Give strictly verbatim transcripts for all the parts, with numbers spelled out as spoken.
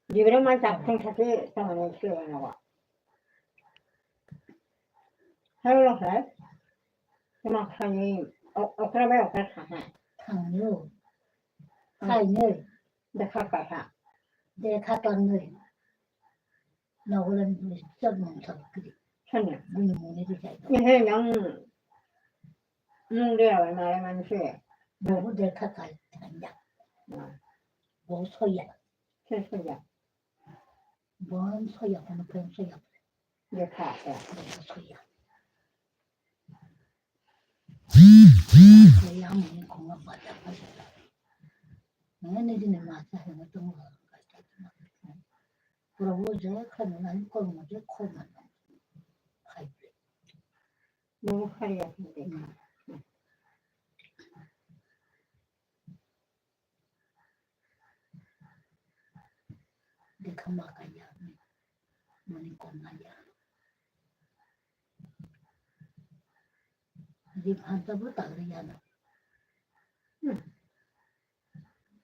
Jibril ma jak thang thang se tongmani se nogo. Hello, sir. Tama khaini, o-, okra bai okra thangha. Thangno. Hmm. Khaini. Dekha kaha. Dekha tangni. Nogolan bini chak mung chak kiri. Sanya. Bini mungni di jai. Ehe, yang mung de awai mare manse. Nogo dekha kai thangya. Hmm. Bo soya. Se soya. Bon soya, kono pen soya. Dekha, ya. Dekha soya. Soya muni konga baja baja. Nene dine masa hene tongo. Pura wo je khana nani kormo je khona. Khai. Mo hari ya dekha. Dekha ma kanya, mani kong na ya. Di phanta bo tagri ya na. Hmm.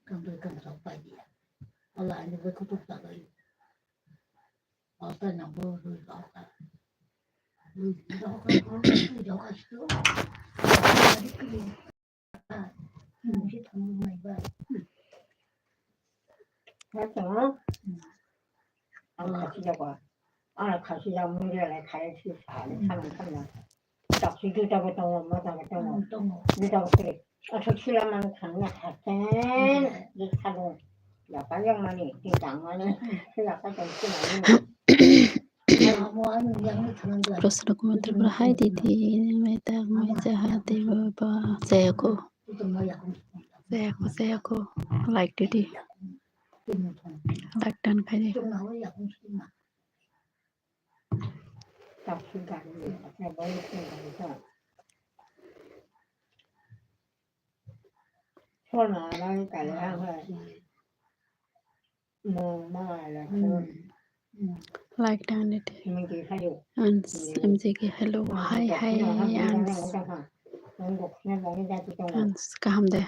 Kang doi kang sok pai dia. Ala ani bo kutuk tagri. Osa na bo doi sok ta. Doi sok ta, doi sok ta. Ang khasi jago. Ang khasi jago, mui rela khai si sa ni, hmm, samung samung. Taksi juta bo tongo, mota bo tongo. Hmm, tongo. Juta bo kiri. Atha sila man khang ya hasen. Hmm. Di khalo. Ya pa yang mani, di dang mani. Hmm. Ya pa jang sila mani. Proshno Kumar Tripura, hai didi, mai tak mai jaha di baba, jayako. Jayako, jayako, like didi. Like dan khai di. Like dan didi. Ans M J K, hello, hi, hi, Ans. Ans, kaham de.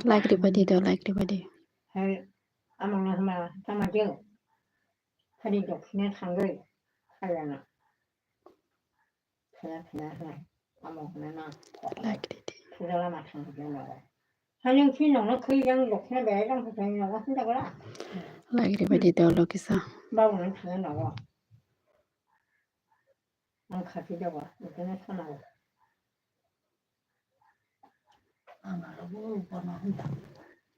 Like ribai di do, like ribai di. Like didi. Like ribai di do, lo kisa.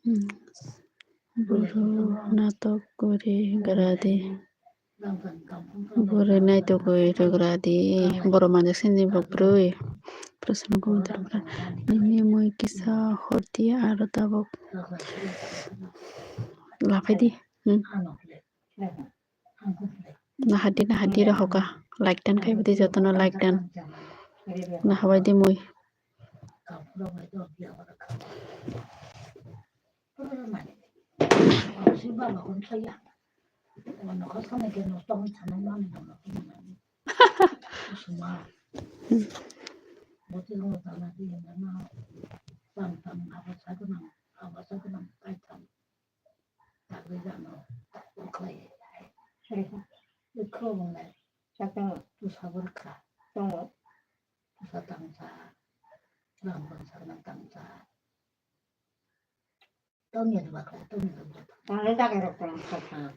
Hmm. Buru natok guri gra di. Buru naitugwi rwgra di. Borok manjak sini bo bwrwi. Proshno Kumar Tripura. Nini mui kisa hor di aro tabuk. Laphai di. Hmm. Nahadi, nahadi rohoka. Like dan khai bwtwi jotono like dan. Nahabai di mui. Tagwi jano, tagwi khlai. Hai. Bwkha bwnai. Chak tongo. Tusa bwrkha. Tongo. Tusa tangsa. Rang bwsa nang tangsa. Tongya dwa khlai, tongya dwa. Tangle dagai rok tong kha kha.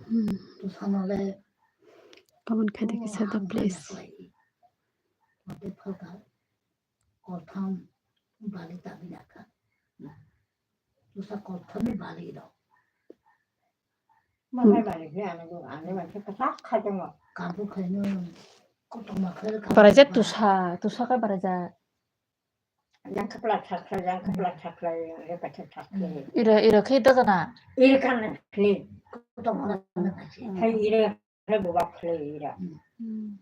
Hmm. Tusa no le. Comment khai di kisa da, please. Mate phalka. Koltham bali tabina kha. Tusa koltham ni bali do. Mata bali khe ano do, ano bali khe kwchak khai tongo. Kabu khaino kotoma khe kabu. Baraja tusa, tusa khe baraja. Yang khapla thakla, yang khapla thakla, yang khapla thakla. Ira, ira khe dagana. Ira kan ni. Kotoma khe. Hai ira. Hai buba khlai ira. Hmm.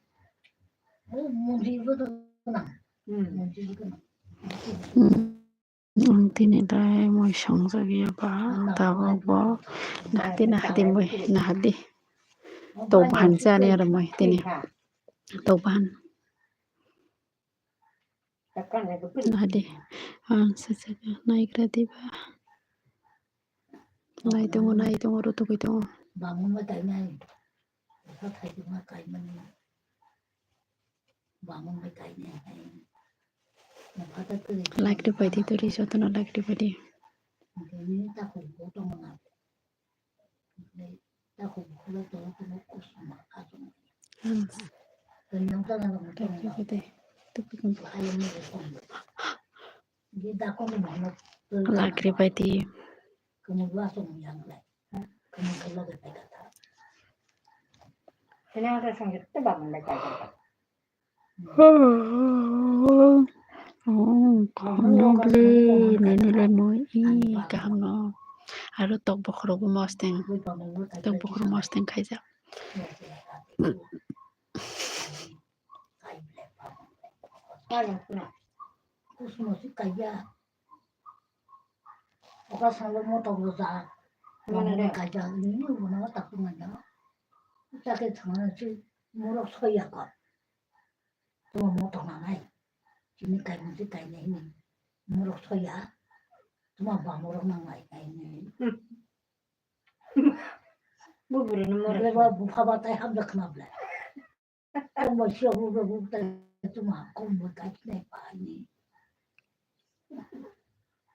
Hmm. Ang tini dai mui songjak ya ba, tabuk bo nahadi, nahadi mui, nahadi. Tok bahan chani aro mui tini. Tok bahan. Nahadi. Ang sacha naigra diba. Nai tongo, nai tongo, rutugwi tongo. Bangma kainai. Bwkha thaijwkma kaimani. Bangma kainai hai. Bwkha ta kwrwi. Like rwbaidi, tori jotono like rwbaidi. Bini takhuk bo tongmani. Takhuk bo tongmani kusuma aswk. Hmm. Kanyang tala tongmani. Like rwbaidi. Tubui tongmani. Ayang ni tongmani. Di dakong ni mano. Like rwbaidi. Kanyang ta song jete ba manglai kaijak. Oh, kaham no ble, nini le moi, i, kaham no. Aro tok bokhorok bo mostheng, tok bokhorok mostheng khaijak. Kusuma si kaiya. Oka salo motok rwjak. Mane de. Kaijak, nini ulo no tak tu manya. Chake thangna si morok soya ko. Tuma motok nanai. Chini kaimon si kainai ni. Morok soya. Tuma ba morok nangnai kainai. Hmm. Bu bwrwini morok. Ble ba bupha ba tai hamjak khna ble. Kombo siya bu bu bu tai tuma kombo tai chinai pai ni.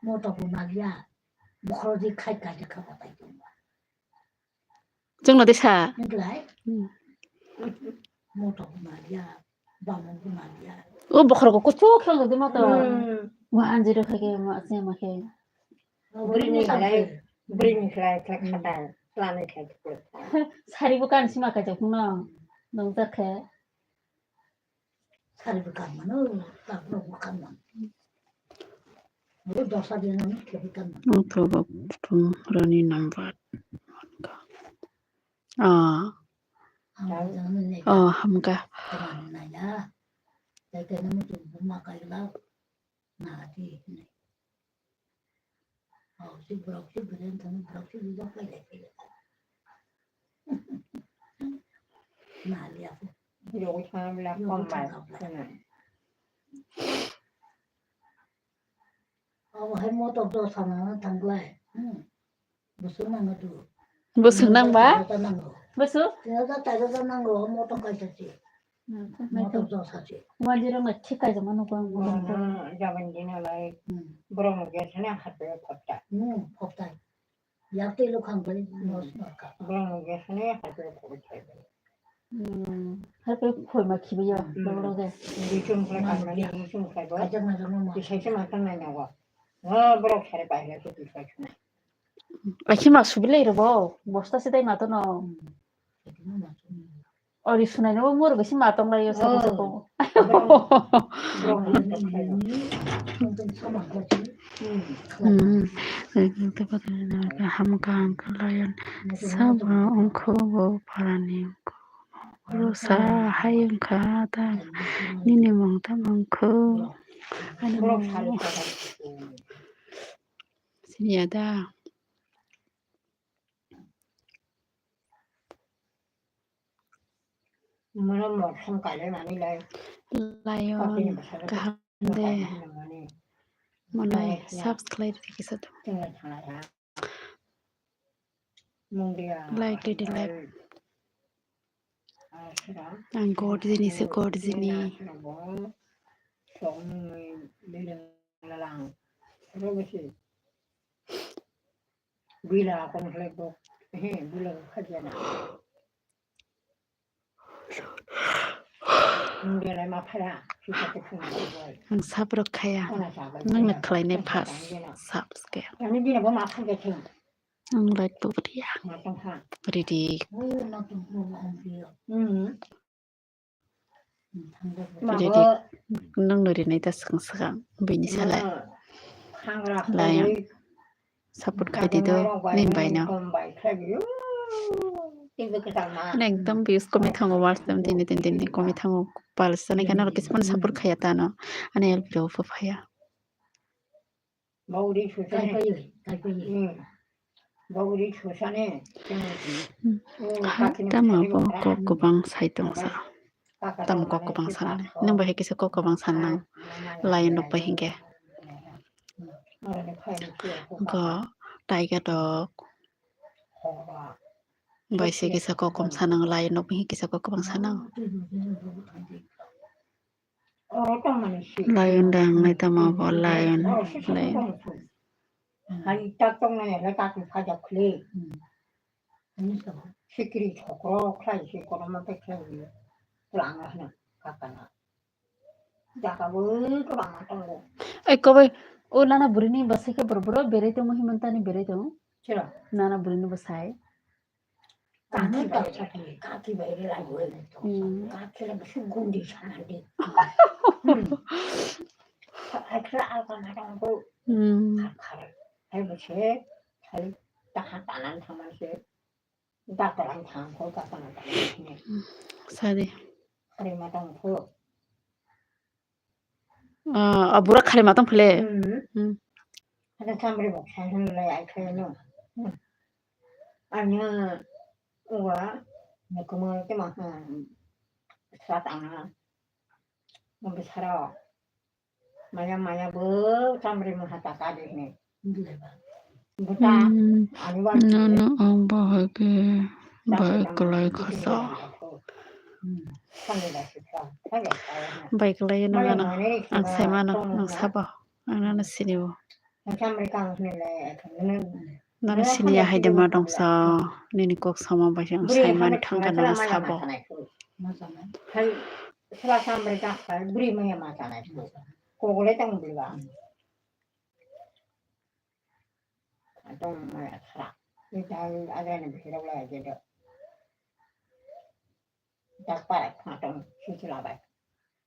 Moto bu naliya. Bukhoro di khai kai de khaba tai tuma. Chwngno de sa. Nglai. Hmm. Moto bu naliya. Bamon bu naliya. O bokhorok kuchuk khel di moto. Hmm. Wa anjiro khai ke ma se ma khe. Bwrwini khlai, bwrwini khlai khlai khata, chwlani khlai khata. Sari bo kan sima kaijak phano, nwngjak khe. Sari bo kan mano, tabuk bo kan mano. Bo dosa din ani khe bo kan mano. Ang to bo kutung rani number. Ah. Ang bo jano ne. Oh, hamka. Tama na ya. Tei tei no mutu buma kaila. Na di. Oh, si borok si bwrwi wngthang, borok si rijak pai lai phai lai. Na liya pho. Rogwi thangna bwla. Rogwi kom bai. Thangna bwla. Abo hai motok do sana na thanglai. Hmm. Bwswk nango do. Bwswk nang ba? Tino ta nango. Bwswk? Tino ta tairo ta nango, motok kaisa si. Hmm, motok do sa si. Wanjiro ma thik kaisa mano ko. Jabon dina lai. Hmm. Borok no gesene hapre phokta. Hmm, phokta. Yak twi lukhang bai nos norkha. Borok no gesene hapre phokta. Hmm. Hapre phoi ma khibiya. Hmm. Borok de. Bichum khlai kanmani, bichum khlai bo. Kaisa ma jama ma. Bisaisa ma tang nai nago. Borok sare bai le tu tu sai. Akhe ma subilai rwbo, bosta se dai ma tono. Ori sunai no mur gisi ma tong lai sabo sabo. Hmm. Hamka angka layan sabo ongkho bo parani ongkho. Rosa hai wngkha ta nini mung ta mungkho. Ani mung. Siniya da. Mono mor song kale mani lai. Lion, kaham de. Monai subscribe rikisa to. Like ridi like. Ang god jini se god jini. Bila kon khlai bo. He, bila khaja na. Ang sabrok khaya. Nang na khlai ne pas subscribe. Ang like to riya. Ridi. Ridi. Nang no rinai ta swkang swkang bini salai. Lai ang. Support khai di do, nini bai no. Ani ekdom views komi thango, watch time tini tini tini komi thango, pal sana kana ro kisman support khaya ta no. Ani help ro pho phaya. Hai tamo bo kok kwbang sai tong sa. Tamo kok kwbang sana. Nang bai kisa kok kwbang sana nang. Lion rok bai hinkhe. Go tiger rok. Bai se kisa kok kom sanang, lion rok kisa kok kwbang sanang. Lion da ang nai tamo bo lion, lion. Hai tak tong nai le tak ni phajak khli. Sikri chokro khlai se kono ma pe khlai. Twlang na hna kakana. Jaka bo kwbangma tongo. Ai, kobai, o nana burini bwsai khe bor-, boro berai tongo, himantani berai tongo. Sira? Nana burini bwsai. Kaki bai sakni, kaki bai rilai bai. Hmm. Kaki la bisi gundi sanandi. Hmm. Akhira alka matang ko. Hmm. Khar khar. Hai bisi, hai tahan tanan thaman se. Doctor ang thang ko ka tang tang. Sadi. Khari matang ko. Ah, ah, bura khari matang phile. Hmm. Hmm. Ada samri bok sai hun lai ai khai no. Hmm. Anya uwa ne kumo ke ma ha. Sat anga. Mo bisara. Maya maya bo chamri mungha taka de hne. Buta. Hmm. Ani wa. No, no, ang bahai ke bai kwlai khasa. Bai kwlai no gana. Ang sai mano, ang sabo. Ang nana sini bo. Chamri kang hne le. Nang sini ya hai de ma dong sa, nini kok sama bai ang sai mani thang ka nang sabo. Hai, sila samre ta sai bri maya ma ta nai. Kogole tang bri ba. Atong maya sra. Ni ta adra ni bhira la je do. Tak para atong sila bai.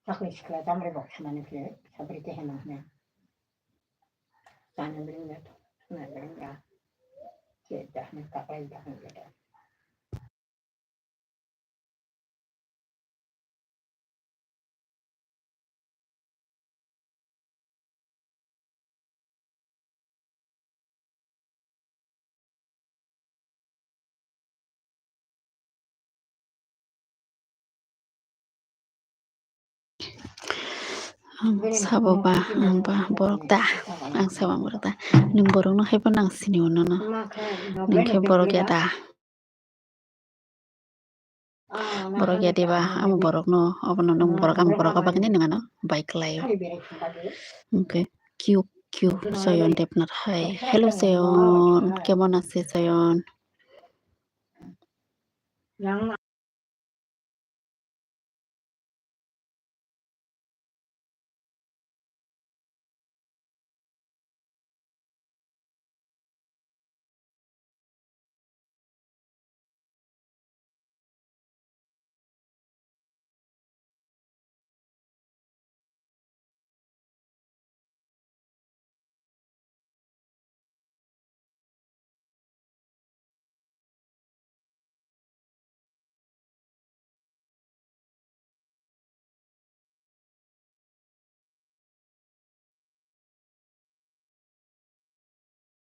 Sakri sikla chamri bok samani ke sabri ke hema hne. Chana bringa, chana bringa. Che dahna kapai dahna beda. Ang sabo ba, ang ba borok da, ang sabo ang borok da. Nwng borok no hai phano ang sini o nono. Nwng khe borok ya da. Borok ya diba, amo borok no, obono nwng borok, ang borok, abo khe nwng ano bai kwlai o. Hwnkhe Q, Q, Sayon Debnath hai. Hello Sayon, kemon achiz Sayon?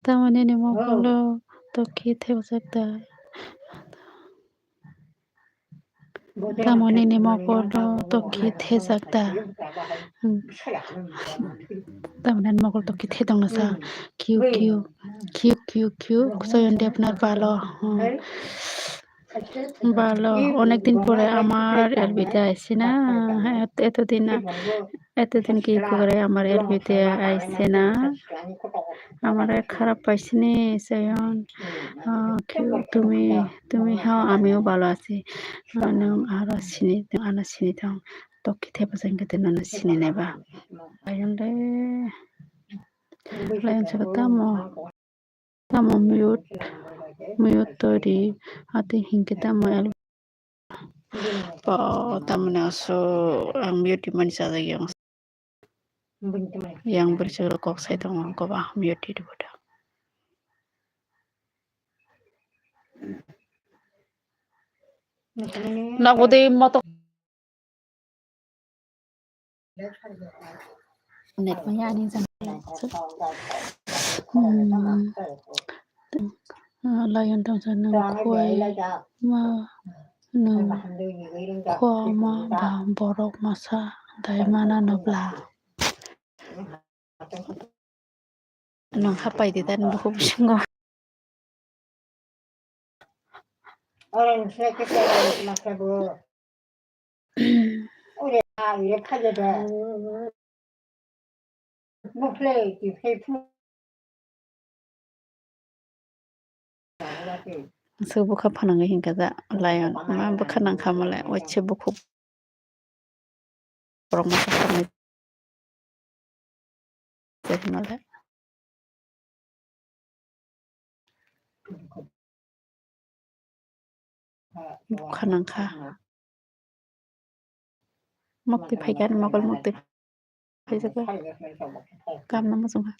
Tamoni ni mokolo toki thepajak da. Tamoni ni mokolo toki thejak da. Hmm. Tamoni ni mokolo toki the tong nasa. Q, Q, Q, Q, Q, Sayon Debnath balo. Hmm. Balo, অনেকদিন পরে আমার এলবিতে আইসি না, এত-, এতদিন, এতদিন কি করে আমার এলবিতে আইসে না? আমার খারাপ পাইসিনি, Sayon। আহ, কেউ তুমি, তুমি হও, আমিও ভালো আছি। আহ, নং আরো চিনি, আনা চিনি দং। তো কিতে বাজাইন কিতে নানা চিনি নেবা। Sayon re. Lain sa tamo. Tamo mute, mute to ri, ati hinkhe tamo el-, po, tamoni aso, ang mute mani sajak yang. Yang bwrwi chwla kok sai tongo, ang koba mute di boda. Nagode moto. Net maya ani jang. Hmm. Ah, layon tong sa nung khuai ma, nung khua ma ba borok masa dai mana nubla. Nung hapai di dan buku bisingo. Ore nse ke ke ma ke bo. Ore a ire khaje de. Bo khle ki phe phu. Aswk bwkha phanangwi hinkha da lion ma bwkha nangkha mole waisa bukhuk. Borok masa samai tongmale. Bwkha nangkha. Mukti phaikha, mokol mukti phaijakha. Kamna muchungkha.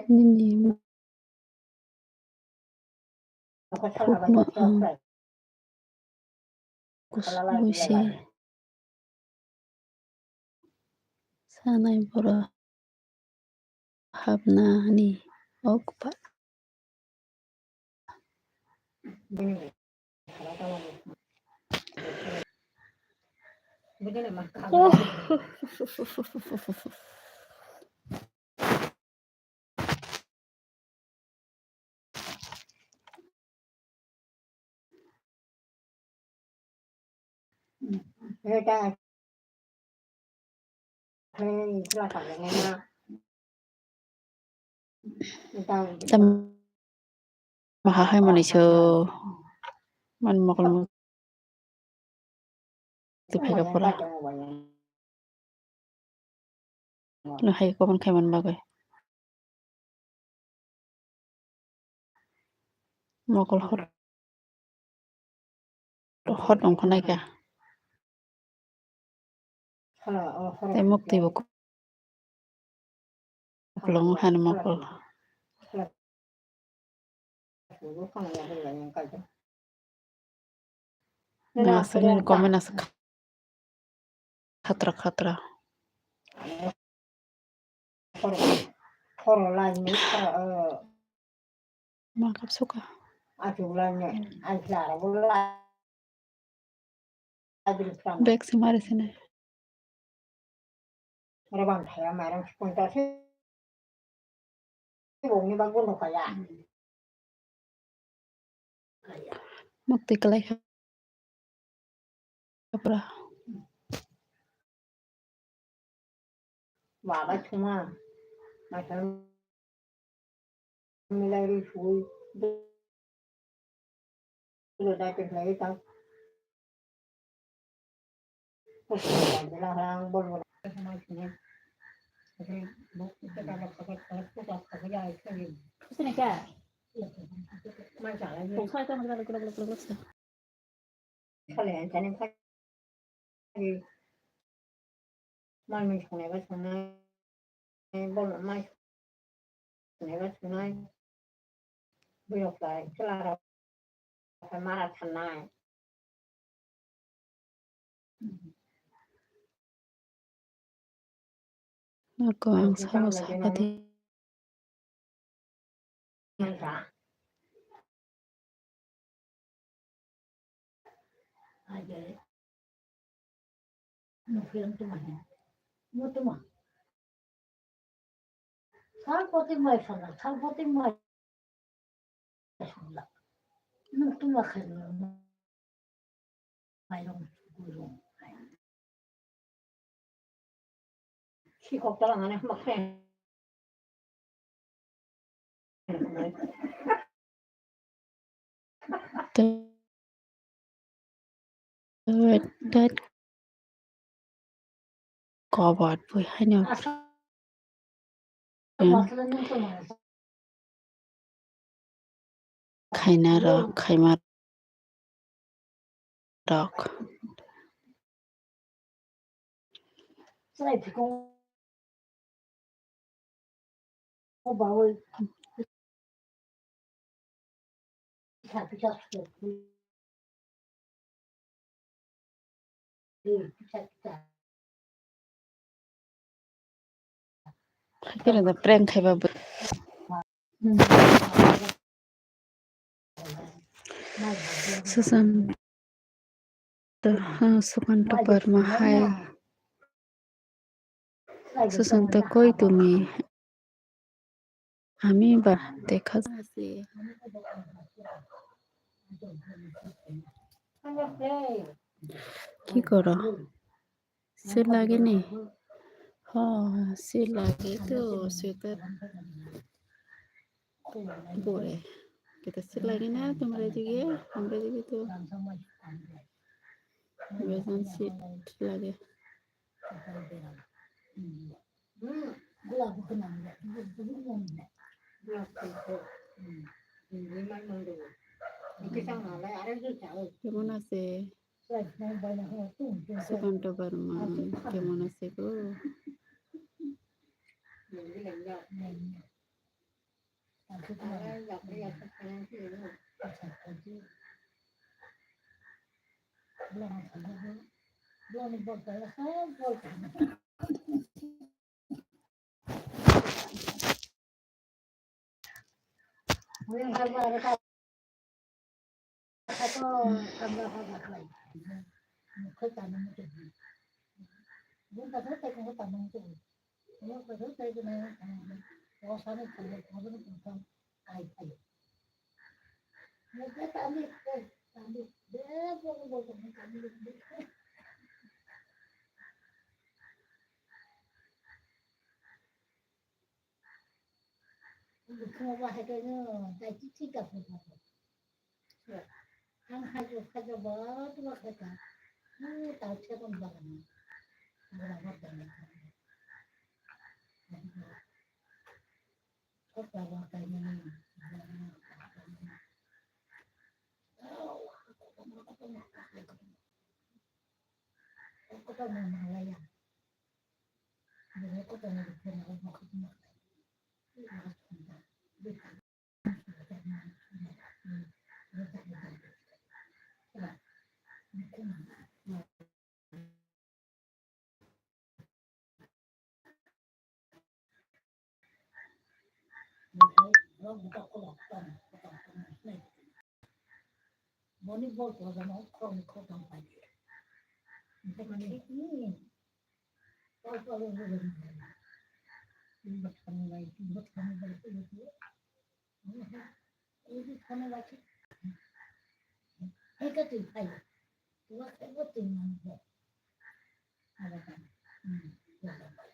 Nini khukno ang kusui se sanai borok hapnani o kwpal. Tam maha hai manwi so man mokol mukti phaikha pura. No hai comment khaimani bagwi. Mokol hor. Hot wngkha naikha. Tei mukti bo kwplwng hani mokol. Aswk nini comment aswk khatra khatra. Khoro laini, khoro, o. Ma kap suka. Achuk laini, achuk la, abo la. Bag se mari sene. Oro bang thaya mairang sukun ta se. Bongni bang bono kaya. Mukti kalai kha. Kapra. Baba chuma. Masa milai ri sui. Dai te lai ta. Mal mui songnai ba songnai, bol mai songnai ba songnai, bwrok lai chwla rok mara thanai. Ako ang sabo saka di. Salpoti mai sana, salpoti mai sana. Nung tuma khairok. Mairung gurung. Sikok talang ane hama khe. That kobat bui haino. Khaina rok, khaima rok. Hakhe rwda prank khaiba bo. Hmm. Susanto, ha, Sukanto Parma hai. Susanto, koi tumi? Ami ba dekha. Ki koro? Sir lageni? Ha, sir lage to, sweater. Bore. Kita sir lagi na, tumra jige, tumra jige to. Besan sir lage. কেমন আছে? সুকান্ত বর্মন কেমন আছে গো? Ang hajo hajo ba tuwa khaika. Ang tao thekon bagana. Bora bor dana. Kota ba kaimani. Kota ma malaya. Boni bol pojama khoroknwi khoroktham paidi. Boni, hmm. Bol pojama bol pojama. Bot khamwi bai, bot khamwi bai, bot khamwi bai. Bot khamwi bai. Hai ka twi phai. Tuwa khai bot twi man bo. Ada kan. Hmm. Bot khamwi bai.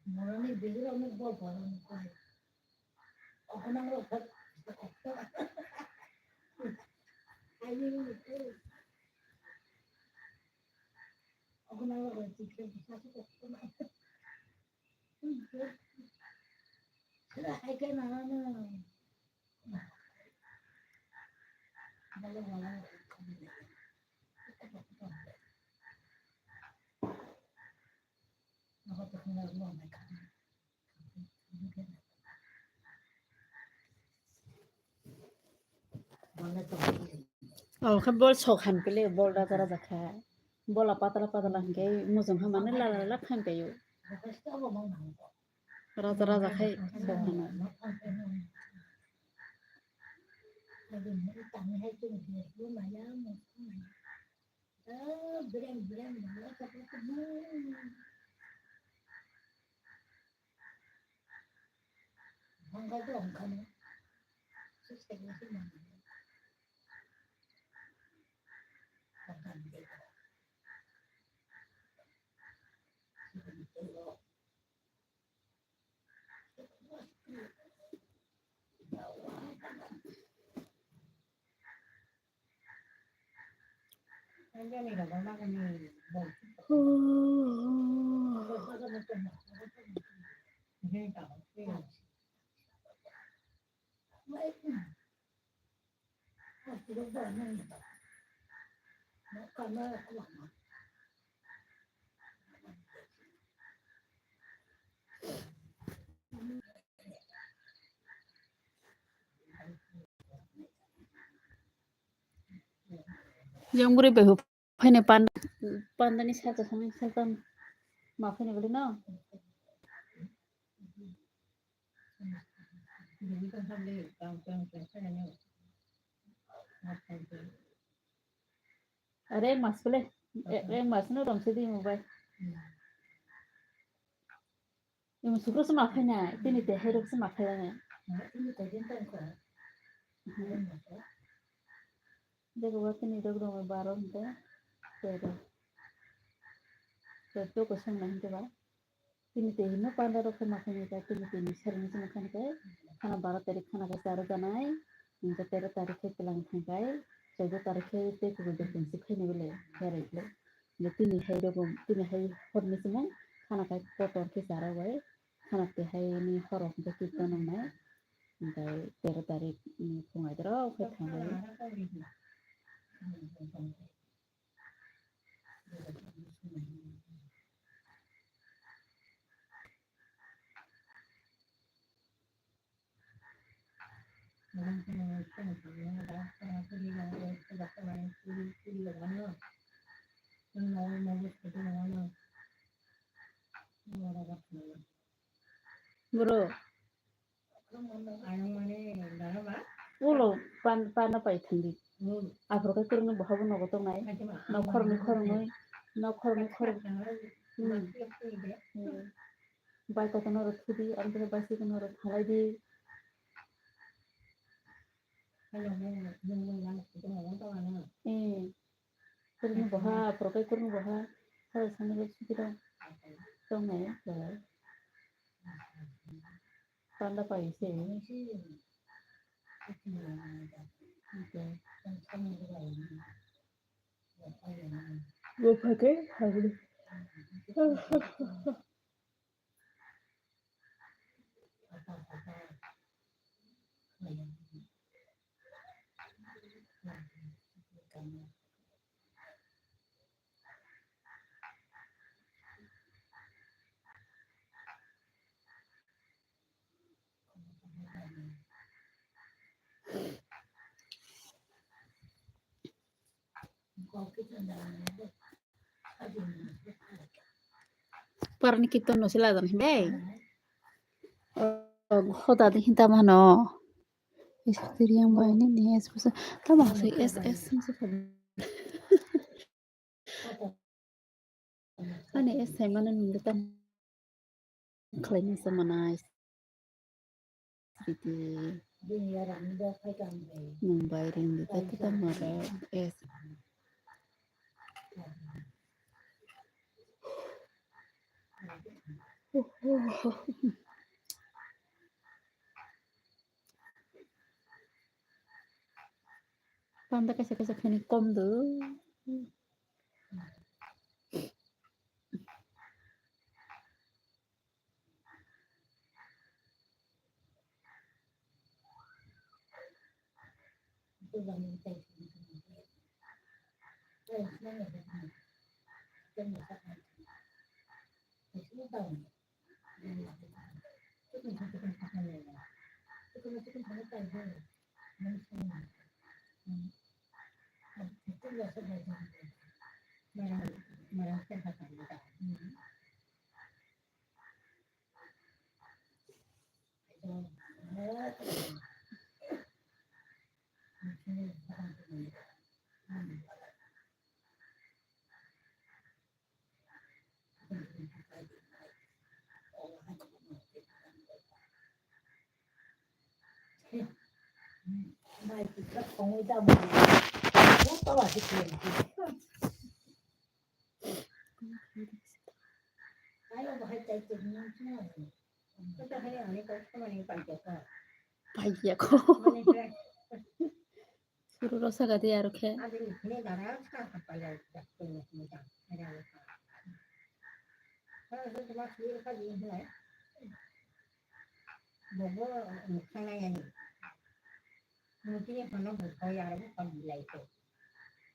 Moroni bigir oni bol pala ni koi. Okonang lo khat. Ayo. Okonang lo khat. Sila hai kai na na. Omo khe bol sok han pili bol raja raja kha. Bola patla patla hwnkhe mujung hamani lala lala khan paio. Raja raja khai sok hano. Yang bwrwi bai phainai pan-, pandani saka songwi sakang ma phainai bwlwi no. Are mas pele, e, e mas no romse di mobile. Yung sukro se ma phainai, tini te hai rok se ma phainai. Jaga wa tini rok rong baro hinte, pero. Pero to ko song na hinte ba. Tini te hino panda rok se ma phainai ta, tini te ni serni se ma phainai ta. Khana baro tarik khana ka charo janai. Hingke tero tarik khe tlang thangkai, choudo tarik khe tei kubui dophani se phaini bole berai khe. Hingke tini hai rogo, tini hai horni simi khana khai kotor khe chara bai, khana tei hai ni horo hingke kirtan wngnai. Hingke tero tarik ni phung aidoro khe thanglai. Bro. Ulo pan, pana pai thangdi. Aphuru khe kwrwngni bohabo nogo tongnai. Nok khoroknwi khoroknwi, nok khoroknwi khorok-, hmm. Hmm. Bai kotorno rw thudi, ang khe bai sikno rw thalai di. Eh. Kwrwngni boha, aphuru khe kwrwngni boha. Haro sani rw thudi rw. Tongnai, tongnai. Panda pai se. Bo phake hagri. Parni kirtan no sila dan himbe. Oh, hoda de hinta mano. Istri yang bai ni ni es pusa. Tama se es es. Ani S M ano nungwi tamo khlaina se manai. Sriti. Nwng bai ringdi ta kita mara S. Panda kaisa kaisa khani kom do. Paiyako. Suru rw saka di aro khe.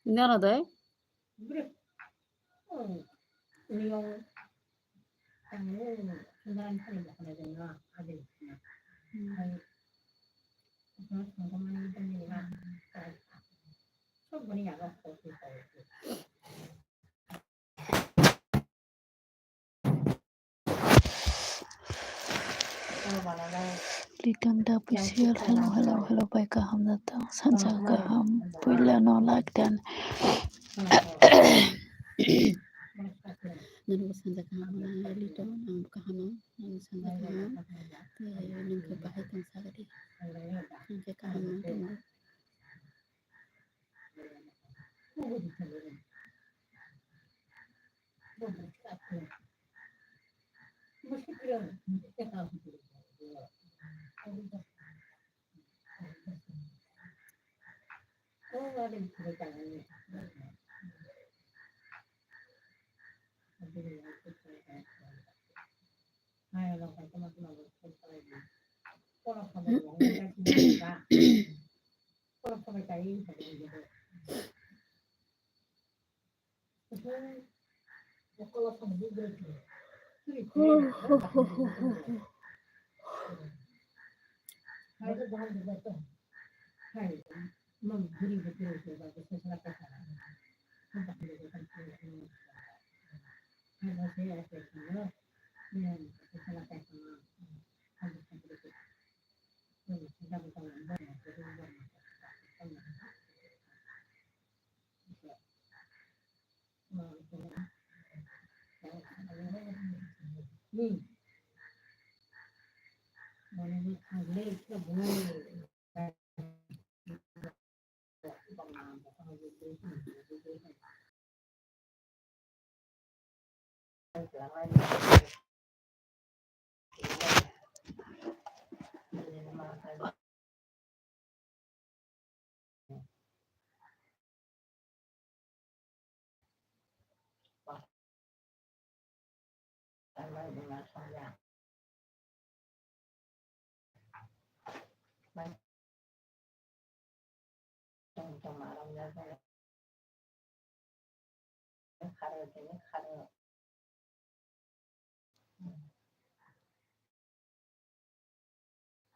Nana dai? Liton da official, hello, hello, hello, bai kaham da tong, sanja kaham, puila no like dan. Nang bo sanja kaham, Liton, ang kaham, nang sanja kaham, nang khe bahai tong sagadi, nang khe kaham nang tong.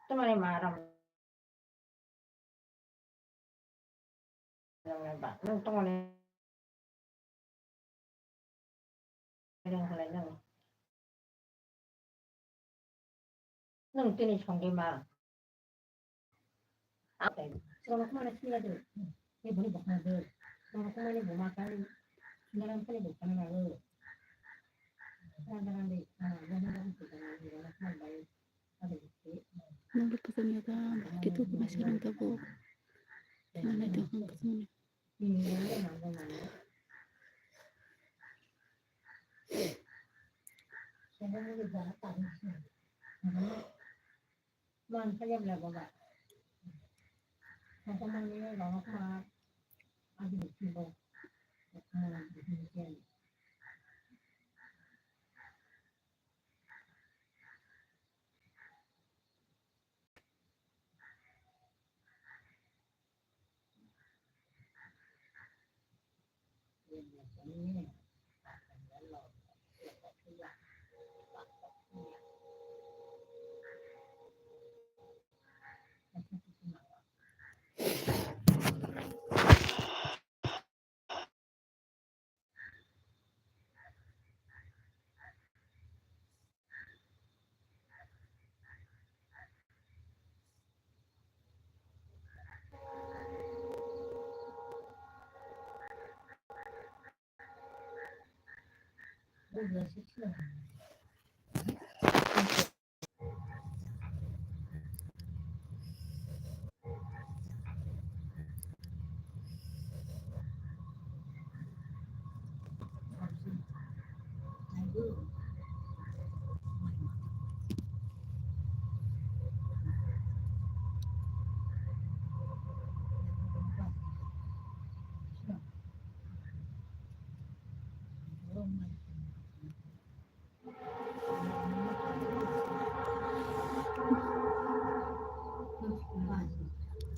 Tamani maram. Nwng tongmani nwng tini songwi ma. Nang rw kwchangya da, bahai khe tubu naising rwng tabuk. Tini nai tongkha ang kwchangni.